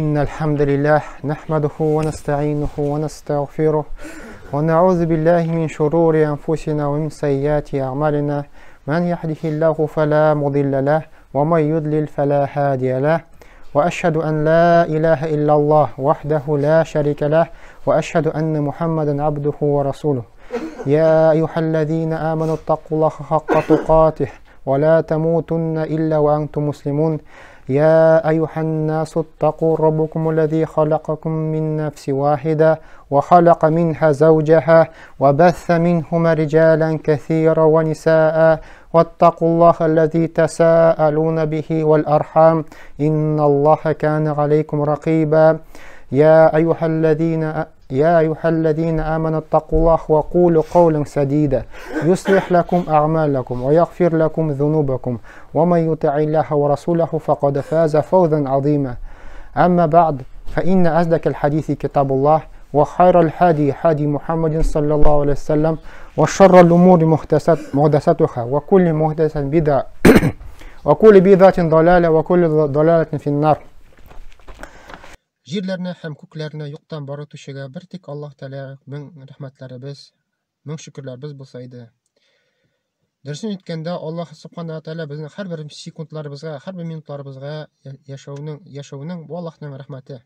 إن الحمد لله نحمده ونستعينه ونستغفره ونعوذ بالله من شرور أنفسنا ومن سيئات أعمالنا من يهده الله فلا مضل له ومن يضلل فلا هادي له وأشهد أن لا إله إلا الله وحده لا شريك له وأشهد أن محمدا عبده ورسوله يا أيها الذين آمنوا اتقوا الله حق تقاته ولا تموتن إلا وأنتم مسلمون يا أيها الناس اتقوا ربكم الذي خلقكم من نفس واحدة وخلق منها زوجها وبث منهما رجالا كثيرا ونساء واتقوا الله الذي تساءلون به والأرحام إن الله كان عليكم رقيبا يا أيها الذين آمنوا اتقوا الله وقولوا قولا سديدا يصلح لكم أعمالكم ويغفر لكم ذنوبكم ومن يطع الله ورسوله فقد فاز فوزا عظيما. أما بعد، فإن أصدق الحديث كتاب الله، وخير الهدي هدي محمد صلى الله عليه وسلم، وشر الأمور محدثاتها، وكل محدثة بدعة، وكل بدعة ضلالة، وكل ضلالة في النار. Җирләрне һәм күкләрне юктан бар итүчегә бер тик Аллаһ Тәгалә мең рәхмәтләребез, мең шөкерләребез булса иде. Дөресен әйткәндә, Аллаһ Субхана Тәгалә безнең һәрбер секундларыбызга, һәрбер минутларыбызга яшәүнең бу Аллаһның рәхмәте.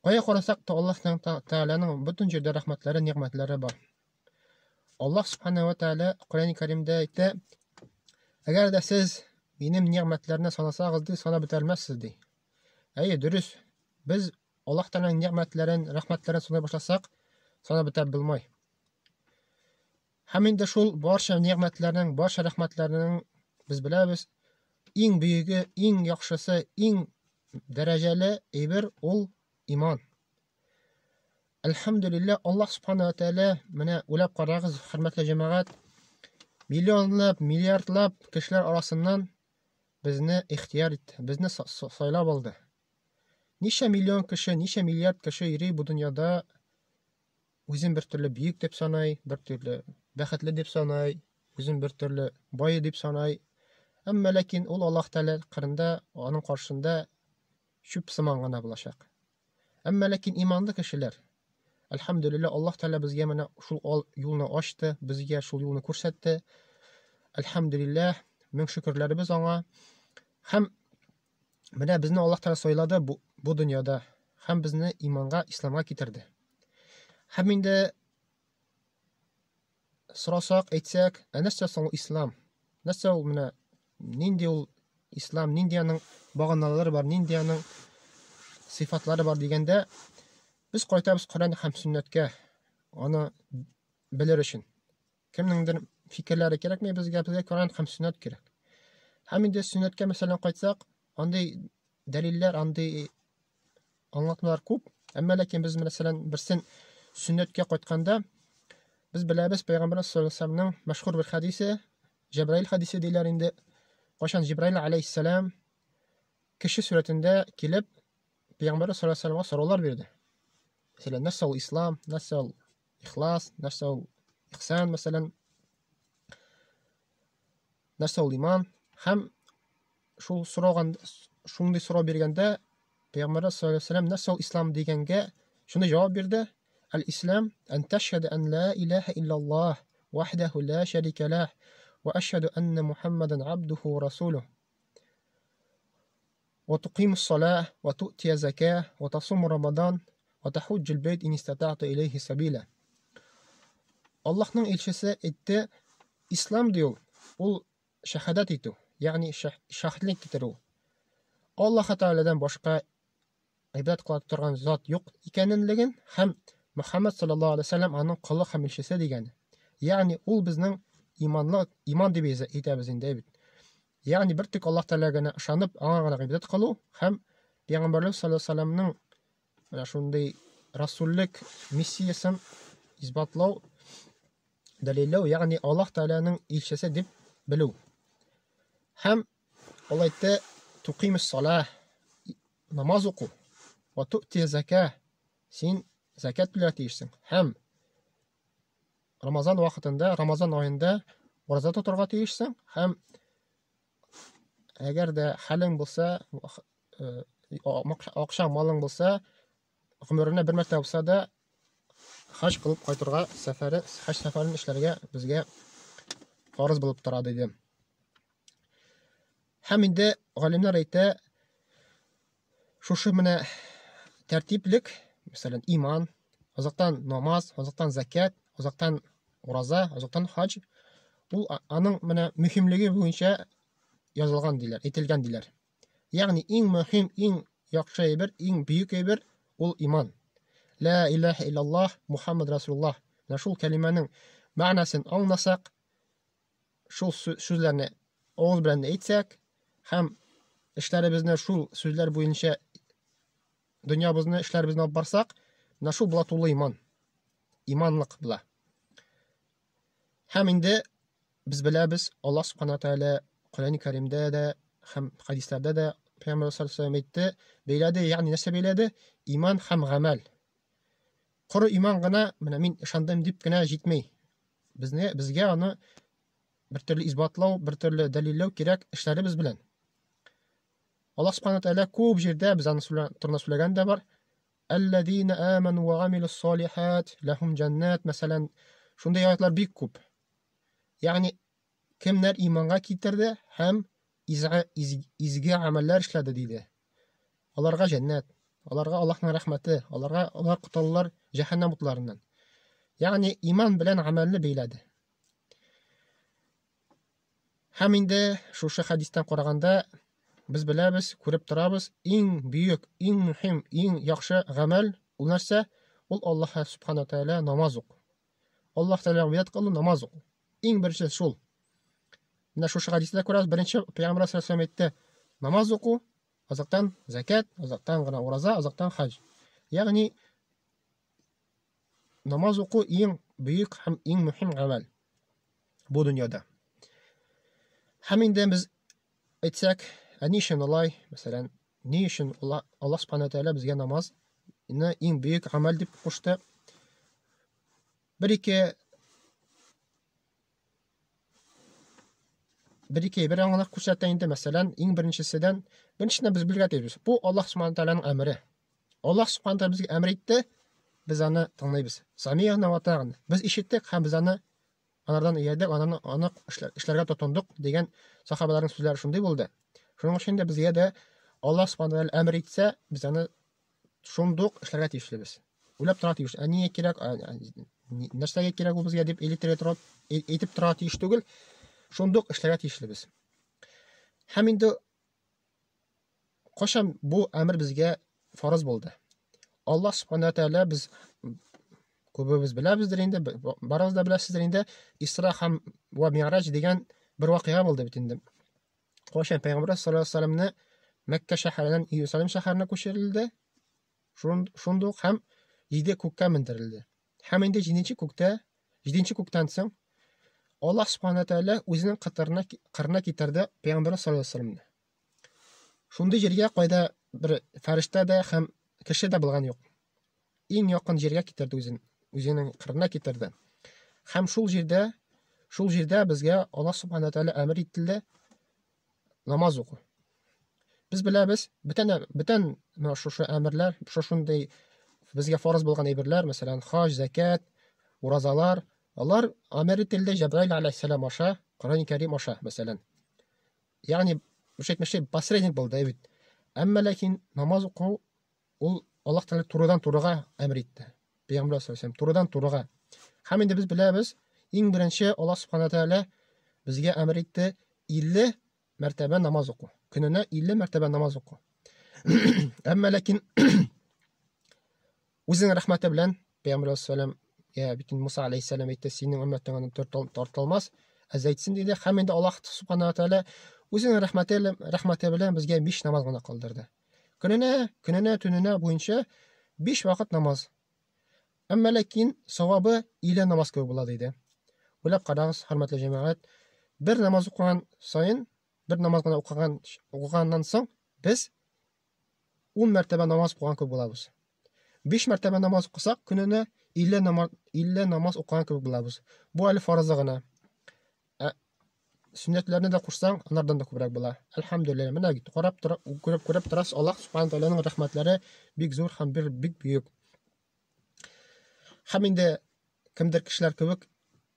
Кая карасак та, Аллаһның Тәгаләнең бөтен җирдә рәхмәтләре, нигъмәтләре бар. Аллаһ Субхана ва Тәгалә Коръәни Кәримдә әйтә: "Әгәр дә сез минем нигъмәтләрне санасагыз, ди, санап бетермәссез", ди. Әйе, дөрес. Без Аллаһ Тәгаләнең нигъмәтләрен, рәхмәтләрен саный башласак, санап бетереп булмый. Һәм инде шул барча нигъмәтләрнең, барча рәхмәтләрнең, без беләбез, иң бөеге, иң яхшысы, иң дәрәҗәле әйбер ул иман. Әлхәмдүлилләһ, Аллаһ Субхана ва Тәгалә, менә уйлап карагыз, хөрмәтле җәмәгать, миллионлап, миллиардлап кешеләр арасыннан безне ихтияр итте, безне сайлап алды. Ничә миллион кеше, ничә миллиард кеше йөри бу дөньяда, үзен бер төрле бөек дип санай, бер төрле бәхетле дип санай, үзен бер төрле бай дип санай. Әмма ләкин ул Аллаһ Тәгалә кырында, аның каршында чүп сыман гына булачак. Әмма ләкин иманлы кешеләр, әлхәмдүлилләһ, Аллаһ Тәгалә безгә менә шул юлны ачты, безгә шул юлны күрсәтте. Әлхәмдүлилләһ, мең шөкерләребез аңа. Һәм менә безне Аллаһ Тәгалә сайлады бу дөньяда һәм безне иманга, исламга китерде. Һәм инде сорасак, әйтсәк, ә нәрсә соң ул ислам? Нәрсә ул менә, нинди ул ислам, нинди аның баганалары бар, нинди аның сыйфатлары бар дигәндә, без кайтабыз Коръән һәм сөннәткә, аны белер өчен. Кемнеңдер фикерләре кирәкми безгә, безгә Коръән һәм сөннәт кирәк. Һәм инде сөннәткә, мәсәлән, кайтсак, андый дәлилләр, андый аңлатмалар күп. Әмма ләкин без, мәсәлән, берсен сөннәткә кайтканда, без беләбез Пәйгамбәрбез саллаллаһу алейһи вәсәлләмнең мәшһүр бер хәдисе, Җәбраил хәдисе диләр инде. Кайчан Җибраил алейһиссәлам кеше сурәтендә килеп, Пәйгамбәрбез саллаллаһу алейһи вәсәлләмгә сораулар бирде. Мәсәлән, нәрсә ул ислам, нәрсә ул ихлас, нәрсә ул ихсан, мәсәлән, нәрсә ул иман. Һәм шул сораган, шундый сорау биргәндә, Пәйгамбәрбез саллаллаһу алейһи вәсәлләм нәрсә ул ислам дигәнгә шундый җавап бирде: "Әл-ислам ан тәшһәдә ан ла илаһа иллаллаһ вахдаху ла шәрикә лах ва ашһаду анна Мухаммадан абдуху ва расулух ва туқимус салах ва ту'тия заках ва тасуму Рамадан ва тахуджул бейт ин истата'та илейхи сабила". Аллаһның илчесе әйтте, ислам ди ул, ул шәһадәт итү, ягъни шаһитлек китерү. Аллаһ Тәгаләдән башка гыйбадәт кыла торган зат юк икәнлеген һәм Мөхәммәд саллаллаһу алейһи вәсәлләм аның колы һәм илчесе дигәне. Ягъни ул безнең иманлы, иман дип әйтәбез инде бит. Ягъни бер тик Аллаһ Тәгаләгә генә ышанып, аңа гына гыйбадәт кылу һәм Пәйгамбәрбез саллаллаһу алейһи вәсәлләмнең менә шундый расуллык миссиясын исбатлау, дәлилләү, ягъни Аллаһ Тәгаләнең илчесе дип белү. Һәм ул әйтте: "Туқимус салах", намаз уку, ва ту'ти зака, син закат түләргә тиешсең. Һәм Рамазан вакытында, Рамазан аенда ураза тотарга тиешсең, һәм әгәр дә хәлең булса, акчаң, малың булса, гомеренә бер мәртәбә булса да хаҗ кылып кайтырга сәфәре, хаҗ сәфәрен эшләргә безгә фарыз булып тора, диде. Һәм инде галимнәр әйтә, шушы менә тәртиплек, мәсәлән, иман, азактан намаз, азактан закят, азактан ураза, азактан хаҗ, ул аның менә мөһимлеге буенча язылган диләр, әйтелгән диләр. Ягъни иң мөһим, иң яхшы әйбер, иң бөек әйбер ул иман. Ла илаһа иллаллаһ, Мухаммад Расулуллаһ. Менә шул кәлимәнең мәгънәсен аңласак, шул сүзләрне авыз белән әйтсәк һәм эшләребезне шул сүзләр буенча дөньябызны, эшләребезне алып барсак, менә шул була тулы иман. Иманлык була. Һәм инде без беләбез, Аллаһ Субхана Тәгалә Коръәни Кәримдә дә һәм хәдисләрдә дә Пәйгамбәр саллаллаһу алейһи вәсәлләм әйтте, бәйләде, ягъни нәрсә бәйләде? Иман һәм гамәл. Коры иман гына, менә мин ышандым дип кенә җитми. Безне, безгә аны бер төрле исбатлау, бер төрле дәлилләү кирәк эшләребез белән. Аллаһ Субхана Тәгалә күп җирдә без аны турында сөйләгән дә бар. Әлләзина аману ва амилус салихат ләһум җәннәт, мәсәлән, шундый аятлар бик күп. Ягъни кемнәр иманга китерде һәм изге гамәлләр эшләде диде. Аларга җәннәт, аларга Аллаһның рәхмәте, аларга алар котылалар җәһәннәм утларыннан. Ягъни иман белән гамәлне бәйләде. Һәм инде шушы хәдистән караганда без беләбез, күреп торабыз, иң бөек, иң мөһим, иң яхшы гамәл ул нәрсә? Ул Аллаһ Субхана Тәгалә намаз уку. Аллаһ Тәгалә гыйбадәт кылу, намаз уку. Иң беренче шул. Менә шушы хәдистә күрәбез, беренче Пәйгамбәр саллаллаһу алейһи әйтте, намаз уку, азактан закят, азактан гына ураза, азактан хаҗ. Ягъни намаз уку иң бөек һәм иң мөһим гамәл бу дөньяда. Һәм инде без әйтсәк, ә ни өчен алай, мәсәлән, ни өчен Аллаһ Субхану Тәгалә безгә намазны иң бөек гамәл дип кушты? Бер-ике бер-ике әйбер аңлап күрсәтә инде, мәсәлән, иң беренчеседән, беренчедән без белергә тиешбез. Бу Аллаһ Субхану Тәгаләнең әмере. Аллаһ Субхану Тәгалә безгә әмер итте, без аны тыңлыйбыз. Самигъна ва атагна. Без ишеттек һәм без аны анардан иярдек, ананы аны эшләргә тотындык дигән сахабаларның сүзләре шундый булды. Шуның өчен дә безгә дә Аллаһ Субхану Тәгалә әмер итсә, без аны шундук эшләргә тиешлебез. Уйлап тора тиеш. Ә нигә кирәк, нәрсәгә кирәк ул безгә дип әйтеп тора, әйтеп тора тиеш түгел. Шундук эшләргә тиешлебез. Һәм инде кайчан бу әмер безгә фарыз булды? Аллаһ Субхану Тәгалә без күбебез беләбездер инде, барыгыз да беләсездер инде, Исра һәм ва Ми'раҗ дигән бер вакыйга булды бит инде. Кайчан Пәйгамбәр саллаллаһу алейһи вәсәлләмне Мәккә шәһәреннән Иерусалим шәһәренә күчерелде, шундук һәм җиде күккә мендерелде. Һәм инде җиденче күктә, җиденче күктән соң Аллаһ Субхану Тәгалә үзенең кытырына, кырына китерде Пәйгамбәр саллаллаһу алейһи вәсәлләмне. Шундый җиргә, кайда бер фәрештә дә һәм кеше дә булган юк. Иң якын җиргә китерде үзен, үзенең кырына китерде. Һәм шул җирдә, шул җирдә безгә Аллаһ Субхану Тәгалә әмер ителде намаз уку. Без беләбез, бүтән бүтән менә шушы әмерләр, шушындый безгә фарыз булган әйберләр, мәсәлән, хаҗ, зәкят, уразалар, алар әмер ителде Җәбраил алейһиссәлам аша, Коръән Кәрим аша, мәсәлән. Ягъни, бу әйтмешли, посредник булды бит. Әмма ләкин намаз уку ул Аллаһ Тәгалә турыдан турыга әмер итте. Пәйгамбәр саллаллаһу алейһи турыдан турыга. Һәм инде без беләбез, иң беренче Аллаһ Субхана Тәгалә безгә әмер итте 50 мәртәбә намаз уку. Көненә 50 мәртәбә намаз уку. Әмма ләкин үзенең рәхмәте белән Пәйгамбәр саллаллаһу алейһи бит Муса алейһиссәлам әйтте, синең өммәтең аны тартылмас, әзәйтсен диде. Һәм инде Аллаһ Субхана Тәгалә үзенең рәхмәте, рәхмәте белән безгә 5 намаз гына калдырды. Көненә, көненә, төненә буенча 5 вакыт намаз. Әмма ләкин савабы 50 намаз кебек була диде. Уйлап карагыз, хөрмәтле җәмәгать, бер намаз укыган саен, бер намаз гына укыган укыганнан соң без 10 мәртәбә намаз укыган кебек булабыз. 5 мәртәбә намаз укысак, көненә 50 намаз 50 намаз укыган кебек булабыз. Бу әле фарызы гына. Ә, Сөннәтләрне дә кушсаң, анардан да күбрәк була. Әлхәмдүлилләһ. Менә карап тора, күреп күреп торасыз, Аллаһ субхана тәгаләнең рәхмәтләре бик зур һәм бер бик бөек. Һәм инде кемдер кешеләр кебек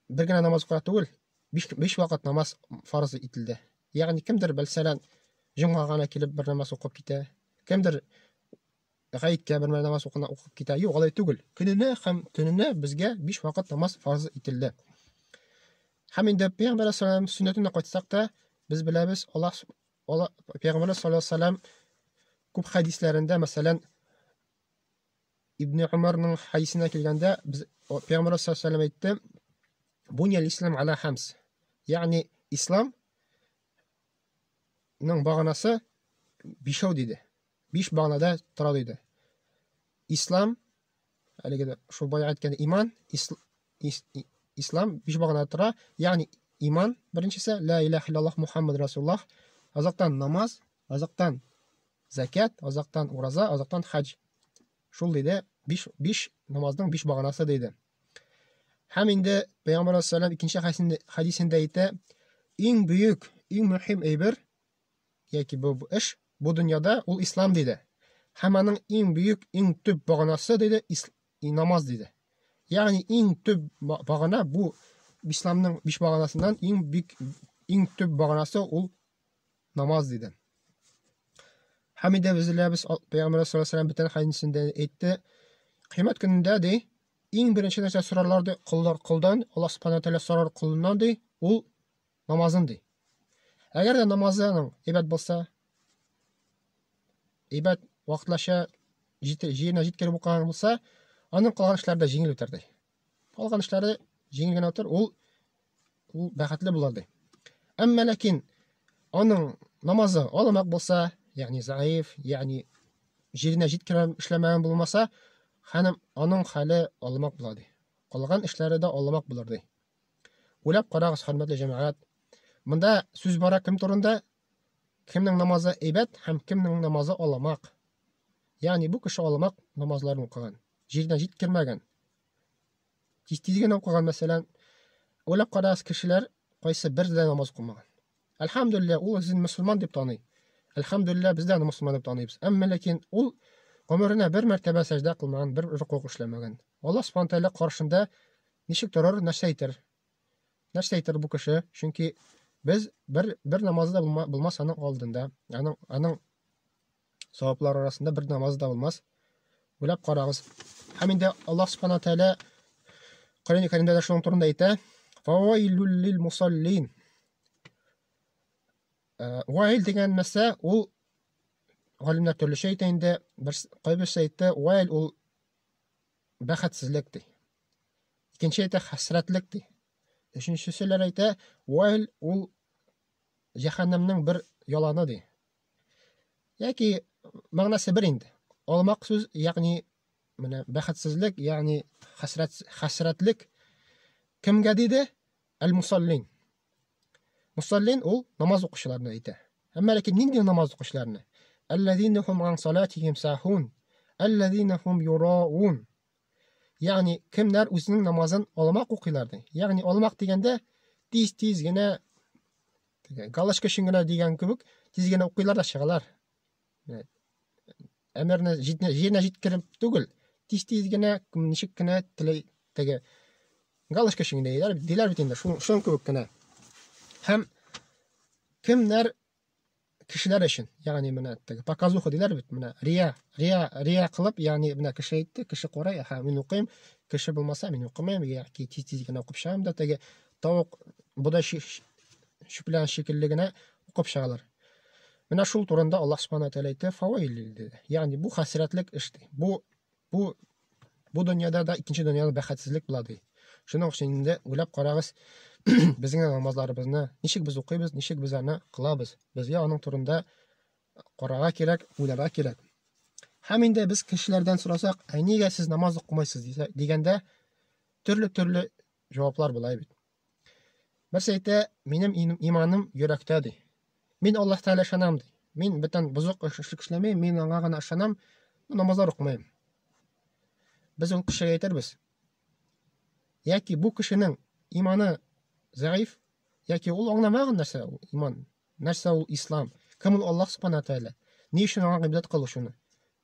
бер генә намаз укыра түгел, биш вакыт намаз фарыз ителде. Ягъни кемдер, мәсәлән, җомга гына килеп бер намаз укып китә, кемдер гаеткә бер намаз укына укып китә. Юк, алай түгел. Көненә һәм төненә безгә биш вакыт намаз фарыз ителде. Һәм инде Пәйгамбәр саллаллаһу сөннәтенә кайтсак та, без беләбез, Аллаһ Алла Пәйгамбәр саллаллаһу алейһи вәсәлләм күп хәдисләрендә, мәсәлән, Ибн Умарның хәдисенә килгәндә, без Пәйгамбәр саллаллаһу алейһи вәсәлләм әйтте: "Буния ислам аля хамс." Ягъни ислам ның баганасы бишәү диде. Биш баганада тора диде. Ислам, әлеге дә шул бая әйткән иман, ислам биш баганада тора, ягъни иман беренчесе, ла илаһ иллаллаһ Мухаммад расулуллаһ, азактан намаз, азактан зәкят, азактан ураза, азактан хаҗ. Шул диде, биш намазның биш баганасы диде. Һәм инде Пәйгамбәр алейһиссалам икенче хәдисендә әйтә, иң бөек, иң мөһим әйбер яки бу эш бу дөньяда ул ислам диде. Һәм аның иң бөек, иң төп баганасы диде намаз диде. Ягъни иң төп багана бу исламның биш баганасыннан иң бик иң төп баганасы ул намаз диде. Һәм инде без беләбез, Пәйгамбәр саллаллаһу алейһи ва сәлләм бөтен хәдисендә әйтте, кыямәт көнендә ди, иң беренче нәрсә сорарлар ди, коллар колдан, Аллаһ субхана тәгалә сорар колыннан ди, ул намазын ди. Әгәр дә намазы аның әйбәт булса, әйбәт вакытлача җиренә җиткереп укыган булса, аның калган эшләре дә җиңел үтәр ди. Калган эшләре җиңел генә үтәр, ул бәхетле булыр ди. Әмма ләкин аның намазы аламак булса, ягъни заиф, ягъни җиренә җиткереп эшләмәгән булмаса, ханым аның хәле аламак була ди. Калган эшләре дә аламак булыр ди. Уйлап карагыз, хөрмәтле җәмәгать. Монда сүз бара кем турында? Кемнең намазы әйбәт һәм кемнең намазы аламак. Ягъни бу кеше аламак намазларын укыган, җиренә җиткермәгән. Тиз-тиз генә укыган, мәсәлән. Уйлап карагыз, кешеләр кайсы бер дә намаз укымаган. Әлхәмдүлилләһ, ул үзен мөселман дип таный. Әлхәмдүлилләһ, без дә аны мөселман дип таныйбыз. Әмма ләкин ул гомеренә бер мәртәбә сәҗдә кылмаган, бер рөкүгъ эшләмәгән. Аллаһ субхана тәгалә каршында ничек торыр, нәрсә әйтер? Нәрсә әйтер бу кеше? Чөнки без бер намазы да булмас аның алдында. Аның саваплары арасында бер намазы да булмас. Уйлап карагыз. Һәм инде Аллаһ субхана тәгалә Коръән Кәримдә дә шуның турында әйтә. Фавайлул лил мусаллин. Вайл дигән нәрсә ул галимнәр төрлечә әйтә инде. Бер кайберсе әйтте, вайл ул бәхетсезлек ди. Икенче әйтә хәсрәтлек ди. Өченчеселәр әйтә, вайл ул җәһәннәмнең бер яланы ди. Яки мәгънәсе бер инде. Алмак сүз, ягъни менә бәхетсезлек, ягъни хәсрәт, хәсрәтлек кемгә диде? Әл-мусаллин. Мусаллин ул намаз укучыларны әйтә. Әмма ләкин нинди намаз укучыларны? Әлләзина хум ан салатихим сахун, әлләзина хум юраун. Ягъни кемнәр үзенең намазын алмак укыйлар ди. Ягъни алмак дигәндә тиз-тиз генә галочка өчен генә дигән кебек тиз генә укыйлар да чыгалар. Әмерне җиренә җиткереп түгел, тиз-тиз генә ничек кенә теләй теге галочка өчен генә диләр, диләр бит инде, шуның кебек кенә. Һәм кемнәр кешеләр өчен, ягъни менә теге показуха диләр бит, менә рия, рия, рия кылып, ягъни менә кеше әйтте, кеше карай, аһа, мин укыйм, кеше булмаса, мин укымыйм, яки тиз-тиз генә укып чыгам да теге тавык бодай чүпләгән шикелле генә укып чыгалар. Менә шул турында Аллаһ Субхану тәгалә әйтте, фаваил диде. Ягъни бу хәсрәтлек эш ди. Бу дөньяда да, икенче дөньяда бәхетсезлек була ди. Шуның өчен инде уйлап карагыз, безнең намазларыбызны ничек без укыйбыз, ничек без аны кылабыз. Безгә аның турында карарга кирәк, уйларга кирәк. Һәм инде без кешеләрдән сорасак, ә нигә сез намаз укымыйсыз дигәндә, төрле-төрле җаваплар була бит. Берсе әйтә, минем иманым йөрәктә ди. Мин Аллаһ Тәгалә ышанам ди. Мин бүтән бозык эш эшләмим, мин аңа гына ышанам, намазлар укымыйм. Без ул кешегә әйтербез. Яки бу кешенең иманы зәгыйф, Яки ул аңламаган нәрсә ул иман, нәрсә ул ислам, кем ул Аллаһ Субхана Тәгалә, ни өчен аңа гыйбадәт кылу шуны.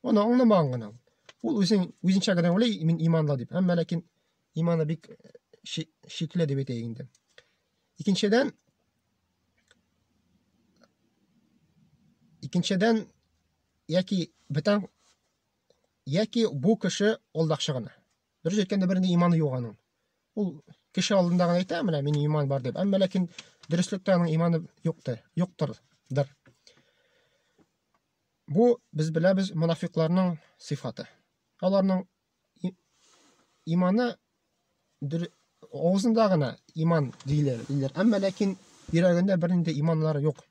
Аны аңламаган гына ул. Ул үзен үзенчә генә уйлый, мин иманлы дип. Әмма ләкин иманы бик шикле дип әйтәйек инде. Икенчедән, икенчедән яки бүтән яки бу кеше алдакчы гына. Дөрес әйткәндә, бернинди иманы юк аның. Ул кеше алдында гына әйтә, менә минем иман бар дип. Әмма ләкин дөреслектә аның иманы юктыр, юктыр. Дыр. Бу без беләбез монафикларның сыйфаты. Аларның иманы авызында гына иман диләр, диләр. Әмма ләкин йөрәгендә бернинди иманнары юк.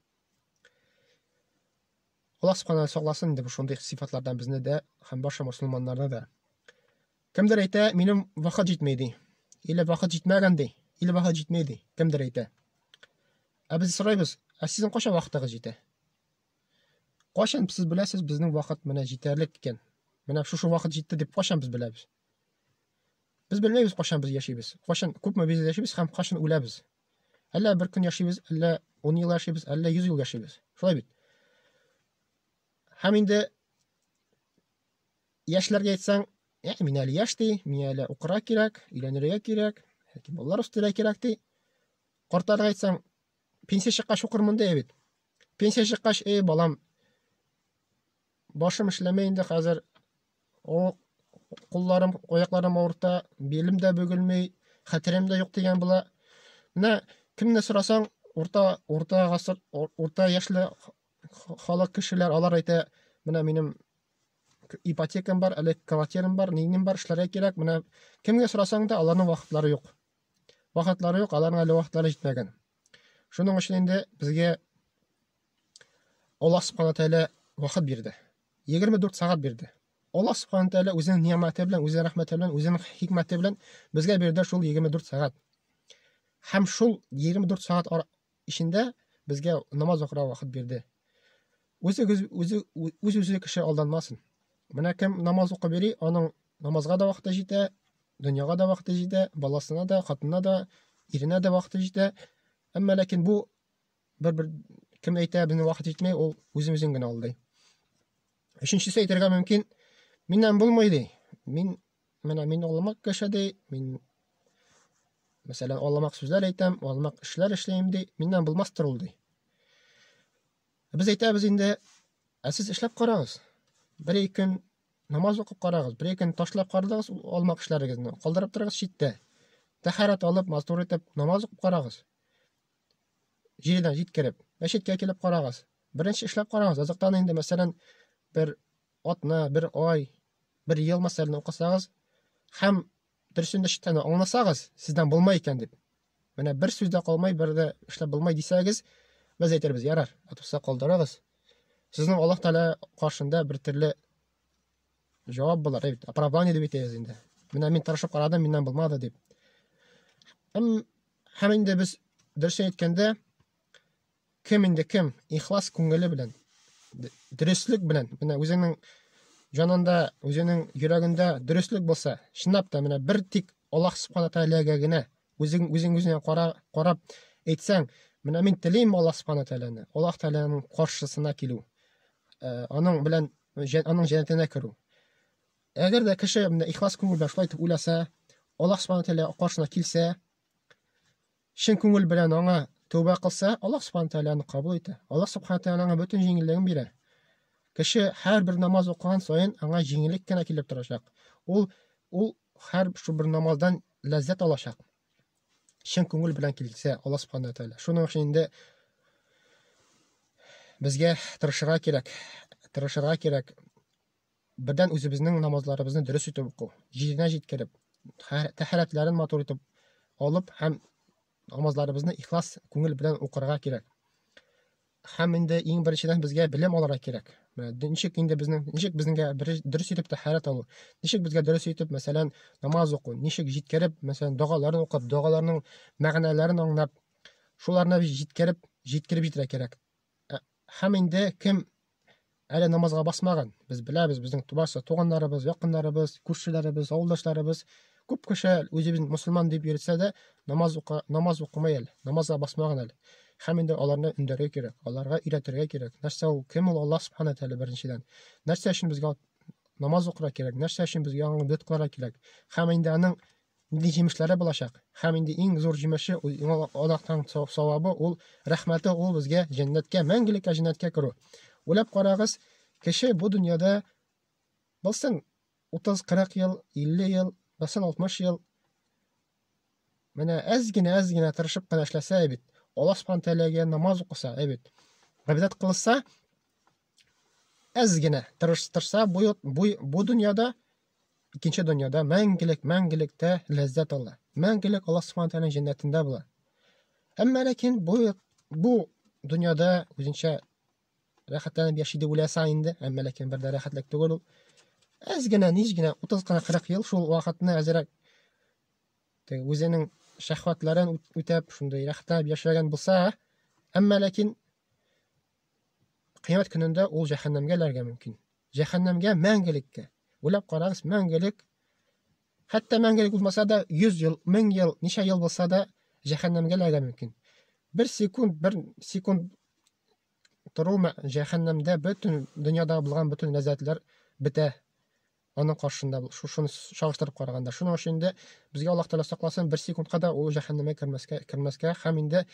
Аллаһ Субхану сакласын инде шундый сыйфатлардан безне дә һәм башка мөселманнарны да. Кемдер әйтә, минем вакыт җитми ди. Или вакыт җитмәгән ди, или вакыт җитми ди. Кемдер әйтә. Ә без сорыйбыз, ә сезнең кайчан вакытыгыз җитә? Кайчан сез беләсез, безнең вакыт менә җитәрлек икән? Менә шушы вакыт җитте дип кайчан без беләбез? Без белмәйбез кайчан без яшибез, кайчан күпме без яшибез һәм кайчан үләбез. Әллә бер көн яшибез, әллә 10 ел яшибез, әллә 100 ел яшибез. Шулай бит. Һәм инде яшьләргә әйтсәң, ә, мин әле яшь ди, миңа әле укырга кирәк, өйләнергә кирәк, яки балалар үстерергә кирәк ди. Картларга әйтсәң, пенсия чыккач укырмын ди бит. Пенсия чыккач, эй, балам, башым эшләмәй инде хәзер, О, кулларым, аякларым авырта, билем дә бөгелми, хәтерем дә юк дигән була. Менә кемне сорасаң, урта урта гасыр, урта яшьле халык кешеләр, алар әйтә, менә минем ипотекам бар, әле квартирам бар, нинем бар, эшләргә кирәк. Менә кемгә сорасаң да, аларның вакытлары юк. Вакытлары юк, аларның әле вакытлары җитмәгән. Шуның өчен инде безгә Аллаһ Субхану Тәгалә вакыт бирде. 24 сәгать бирде. Аллаһ Субхану Тәгалә үзенең ни'мәте белән, үзенең рәхмәте белән, үзенең хикмәте белән безгә бирде шул 24 сәгать. Һәм шул 24 сәгать эчендә безгә намаз укырга вакыт бирде. Үзе үзе үз-үзе кеше алданмасын. Менә кем намаз укып йөри, аның намазга да вакыты җитә, дөньяга да вакыты җитә, баласына да, хатынына да, иренә дә вакыты җитә. Әмма ләкин бу бер-бер кем әйтә, безнең вакыт җитми, ул үзен-үзен генә алдый. Өченчесе әйтергә мөмкин, миннән булмый ди. Мин менә мин аламак кеше ди, мин мәсәлән, аламак сүзләр әйтәм, аламак эшләр эшләйм ди, миннән булмастыр ул ди. Без әйтәбез инде, ә сез эшләп карагыз. Бер-ике көн намаз укып карагыз, бер-ике көн ташлап карадыгыз ул алмак эшләрегезне, калдырып торыгыз читтә. Тәһарәт алып, матур итеп намаз укып карагыз. Җиренә җиткереп, мәчеткә килеп карагыз. Беренче эшләп карагыз. Азактан инде, мәсәлән, бер атна, бер ай, бер ел мәсәлән укысагыз һәм дөресен дә читтән аңласагыз, сездән булмай икән дип. Менә бер сүз дә калмай, бер дә эшләп булмай дисәгез, без әйтербез, ярар, атуса калдырыгыз. Сезнең Аллаһ Тәгалә каршында бер төрле җавап булыр, бит, оправдание дип әйтәбез инде. Менә мин тырышып карадым, миннән булмады дип. Һәм Һәм инде без дөресен әйткәндә, кем инде кем ихлас күңеле белән, дөреслек белән, менә үзенең җанында, үзенең йөрәгендә дөреслек булса, чынлап та менә бер тик Аллаһ Субхана Тәгаләгә генә үзең үзең үзеңә кара, карап әйтсәң, менә мин телим Аллаһ Субхана Тәгаләне, Аллаһ Тәгаләнең каршысына килү, э, аның белән аның җәннәтенә керү. Әгәр дә кеше менә ихлас күңел белән шулай итеп уйласа, Аллаһ Субхана Тәгалә каршына килсә, чын күңел белән аңа тәүбә кылса, Аллаһ Субхана Тәгалә аны кабул итә. Аллаһ Субхана Тәгалә аңа бөтен җиңеллеген бирә. Кеше һәрбер намаз укыган саен аңа җиңеллек кенә килеп торачак. Ул ул һәр шул бер намаздан ләззәт алачак. Чын күңел белән килсә, Аллаһ Субхана Тәгалә. Шуның өчен инде безгә тырышырга кирәк. Тырышырга кирәк. Бердән үзебезнең намазларыбызны дөрес итеп уку, җиренә җиткереп, тәһарәтләрен матур итеп алып һәм намазларыбызны ихлас күңел белән укырга кирәк. Һәм инде иң беренчедән безгә белем алырга кирәк. Менә ничек инде безнең, ничек безгә дөрес итеп тәһарәт алу, ничек безгә дөрес итеп, мәсәлән, намаз уку, ничек җиткереп, мәсәлән, догаларын укып, догаларның мәгънәләрен аңлап, шуларны җиткереп, җиткереп җитәргә кирәк. Һәм инде кем әле намазга басмаган, без беләбез, безнең барысы туганнарыбыз, якыннарыбыз, күршеләребез, авылдашларыбыз, Күп кеше үзебез мусульман дип йөрсә дә, намаз укы, намаз укымый әле, намазга басмаган әле. Һәм инде аларны өндәргә кирәк, аларга өйрәтергә кирәк. Нәрсә ул, кем ул Аллаһ Субхана Тәгалә беренчедән? Нәрсә өчен безгә намаз укырга кирәк? Нәрсә өчен безгә аңа гыйбадәт кылырга кирәк? Һәм инде аның нинди җимешләре булачак? Һәм инде иң зур җимеше, Аллаһтан савабы, ул рәхмәте, ул безгә җәннәткә, мәңгелеккә җәннәткә керү. Уйлап карагыз, кеше бу дөньяда булсын 30-40 ел, 50 ел, булсын 60 ел, менә әз генә, әз генә тырышып кына эшләсә бит, Аллаһ Субхану Тәгаләгә намаз укыса, бит, гыйбадәт кылса, әз генә тырыштырса, бу дөньяда, икенче дөньяда мәңгелек, мәңгелектә ләззәт ала. Мәңгелек Аллаһ Субхану Тәгаләнең җәннәтендә була. Әмма ләкин бу дөньяда үзенчә рәхәтләнеп яши дип уйласаң инде, әмма ләкин бер дә рәхәтлек түгел ул. Әз генә, нич генә, 30 кына 40 ел шул вакытны әзрәк теге үзенең шәһвәтләрен үтәп, шундый рәхәтләнеп яшәгән булса, әмма ләкин кыямәт көнендә ул җәһәннәмгә эләргә мөмкин. Җәһәннәмгә мәңгелеккә. Уйлап карагыз, мәңгелек. Хәтта мәңгелек булмаса да, 100 ел, 1000 ел, ничә ел булса да, җәһәннәмгә эләргә мөмкин. Бер секунд, бер секунд тору җәһәннәмдә бөтен дөньяда булган бөтен ләззәтләр бетә. Аның каршында шуны чагыштырып караганда. Шуның өчен инде безгә Аллаһ Тәгалә сакласын, бер секундка да ул җәһәннәмгә кермәскә, кермәскә һәм инде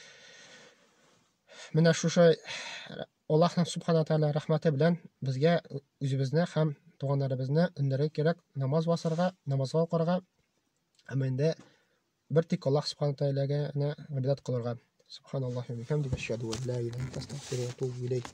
менә шушы Аллаһның Субхана Тәгалә рәхмәте белән безгә үзебезне һәм туганнарыбызны өндәргә кирәк намаз басарга, намазга укырга һәм инде бер тик Аллаһ Субхана Тәгаләгә генә гыйбадәт кылырга. Субханаллаһи ва бихамдиһи, ашһаду ан ла илаһа илля анта, астагфирука ва атубу илейк.